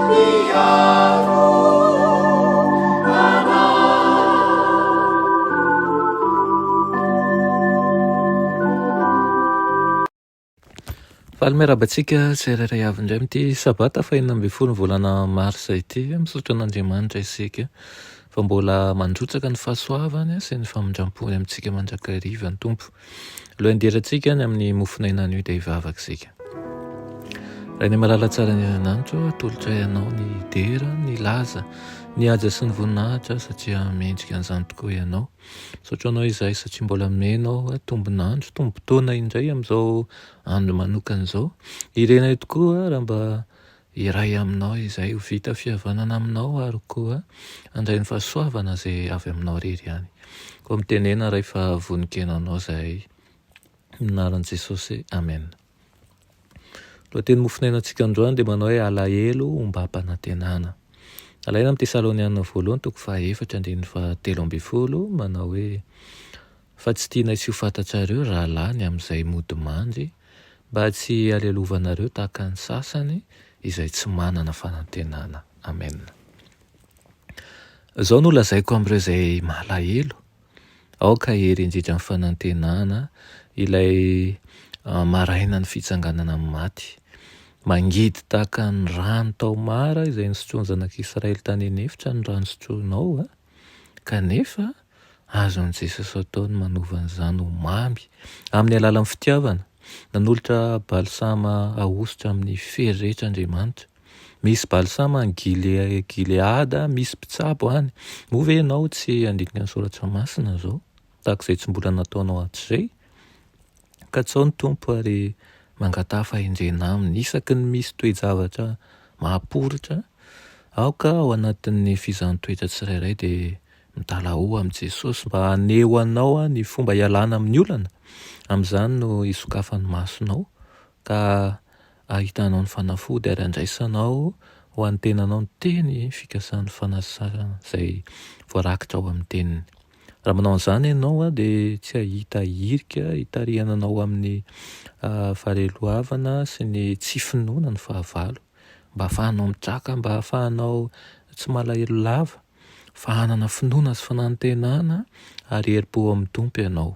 Miaro anay. Faly miarahaba antsika tsirairay avy indray amin'ity sabata fahenina ambin'ny folo ny volana marsa ity. Misaotra an'Andriamanitra isika fa mbola mandrotsaka ny fahasoavany sy ny famindram-pony amintsika mandrakariva ny Tompo. Alohan'ny hidirantsika any amin'ny mofon'aina anio dia hivavaka isika. Rainay malala tsara ny any an-danitra ô, atolotray anao ny dera, ny laza, ny haja sy ny voninahitra satria mendrika an'izany tokoa ianao. Misaotra anao izahay satria mbola nomenao tombon'andro, tombom-potoana indray amin'izao andro manokana izao. Irenay tokoa raha mba hiray aminao izahay, ho vita fihavanana aminao ary koa handray ny fahasoavana izay avy aminao irery ihany. Koa mitenena Ray fa vonon-kena anao izahay. Amin'ny anaran'i Jesosy, Amen. Lohateny mofonainantsika androany dia manao hoe alahelo ombam-panantenana. Alaina amin'ny Tesalonianina voalohany toko fahaefatra andininy fahatelo ambin'ny folo manao hoe fa tsy tianay tsy ho fantatrareo rahalahy ny amin'izay mody mandry mba tsy hialelovanareo tahaka ny sasany izay tsy manana fanantenana. Amen. Izao no lazaiko amin'ireo izay malahelo, aoka hery indrindra amin'ny fanantenana ilay maraina ny fitsanganana amin'ny maty. Mangidy tahaka ny rano tao Mara izay nisotroan'ny zanak'Israely tany an'efitra ny rano sotroinao, kanefa azon'i Jesosy atao ny manova an'izany ho mamy amin'ny alalan'ny fitiavana. Nanolotra balsama ahosotra amin'ny fery rehetra Andriamanitra. Misy balsama any Gileada, misy mpitsabo any. Moa ve ianao tsy handinika ny soratra masina izao, tahaka izay tsy mbola nataonao hatrizay? Katsaho ny Tompo ary mangataha fahendrena aminy isaky ny misy toe-javatra mahaporitra. Aoka ao anatin'ny fizahan-toetra tsirairay dia mitalahoa amin'i Jesosy mba haneho anao ny fomba hialana amin'ny olana. Amin'izany no hisokafan'ny masonao ka ahitanao ny fanafody ary andraisanao ho an'ny tenanao ny teny fikasan'ny fanasana izay voarakitra ao amin'ny teniny. Raha manao an'izany ianao dia tsy hahita hirika hitarihana anao amin'ny fahareloavana sy ny tsy finoana ny fahavalo. Mba hahafahanao mitraka, mba hahafahanao tsy malahelo lava, fa hanana finoana sy fanantenana ary herim-po ao amin'ny Tompo ianao.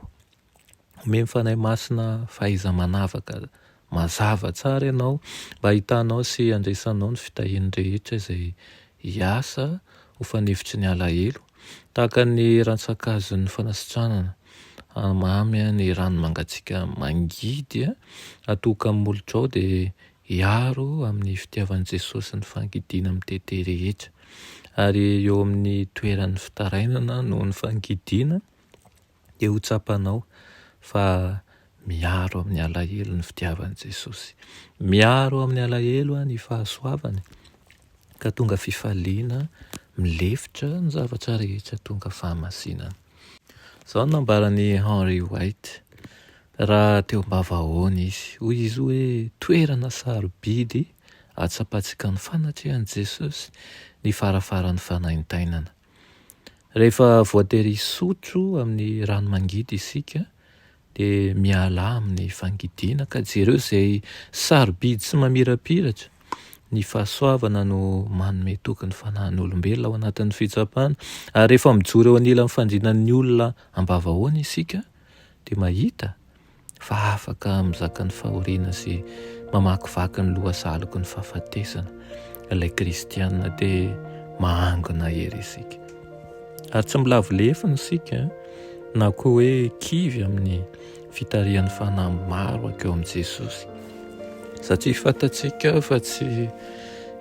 Omen'ny Fanahy Masina fahaiza-manavaka mazava tsara ianao mba hahitanao sy handraisanao ny fitahiany rehetra izay hiasa ho fanefitry ny alahelo, tahaka ny rantsan-kazon'ny fanasitranana, mamy ny rano mangatsiaka mangidy atohoka amin'ny molotrao dia Hiaro amin'ny fitiavan'i Jesosy ny fangidiana mitete rehetra. Ary eo amin'ny toeran'ny fitarainana noho ny fangidiana, dia ho tsapanao fa miaro amin'ny alahelo ny fitiavan'i Jesosy. Miaro amin'ny alahelo ny fahasoavany, ka tonga fifaliana milefitra ny zavatra rehetra tonga fahamasinana. Izao no nambaran'i Henry White raha teo am-bavahoana izy. Hoy izy hoe, Toerana sarobidy ahatsapantsika ny fanatrehan'i Jesosy ny farafaran'ny fanaintainana. Rehefa voatery hisotro amin'ny rano mangidy isika, dia mialà amin'ny fangidiana ka jereo izay sarobidy sy mamirapiratra. Ny fahasoavana no manome toky ny fanahin'olombelona ao anatin'ny fitsapana. Ary rehefa mijoro eo anilan'ny fandrinan'ny olona am-bavahoana isika, dia mahita fa afaka mizaka ny fahoriana sy mamakivaky ny lohasaloky ny fahafatesana ilay kristiana, dia mahangona hery isika. Ary tsy milavo lefona isika na koa hoe kivy amin'ny fitarihan'ny fanahy maro hankeo amin'i Jesosy. Satria fantatsika fa tsy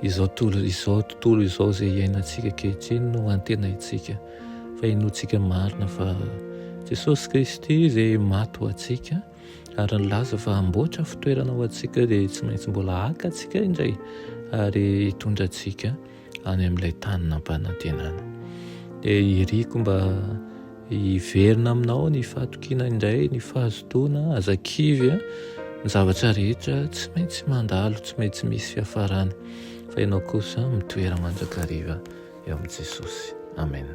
izao tontolo izao tontolo izao izay iainantsika ankehitriny no antenaintsika, fa inoantsika marina fa Jesosy Kristy izay maty ho antsika ary nilaza fa hamboatra fitoerana ho antsika dia tsy maintsy mbola haka antsika indray ary hitondra antsika any amin'ilay tany nampanantenana. Dia iriko mba hiverina aminao ny fahatokiana indray, ny fahazotoana, aza kivy, ny zavatra rehetra tsy maintsy mandalo, tsy maintsy misy fiafarany, fa ianao kosa mitoera mandrakariva eo amin'i Jesosy. Amen.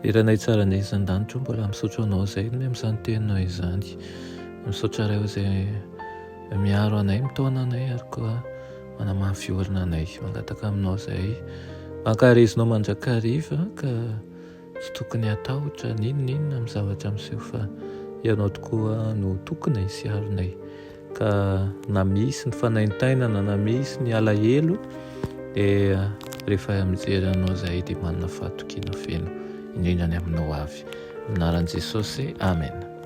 Ry Rainay tsara ny izan-danitra, mbola misaotra anao izay ny amin'izany teninao izany. Misaotra Ray izay miaro anay, mitaona anay ary koa. Manamafy orina anay. Mangataka aminao izahay. Mankaherezinao mandrakariva ka tsy tokony hatahotra n'inon'inona amin'ny zavatra miseho fa Ianao tokoa no tokinay sy aronay. Ka na misy ny fanaintainana na misy ny alahelo dia rehefa mijery anao izahay dia manana fahatokiana feno indrindra ny aminao avy. Amin'ny anaran'i Jesosy, Amen.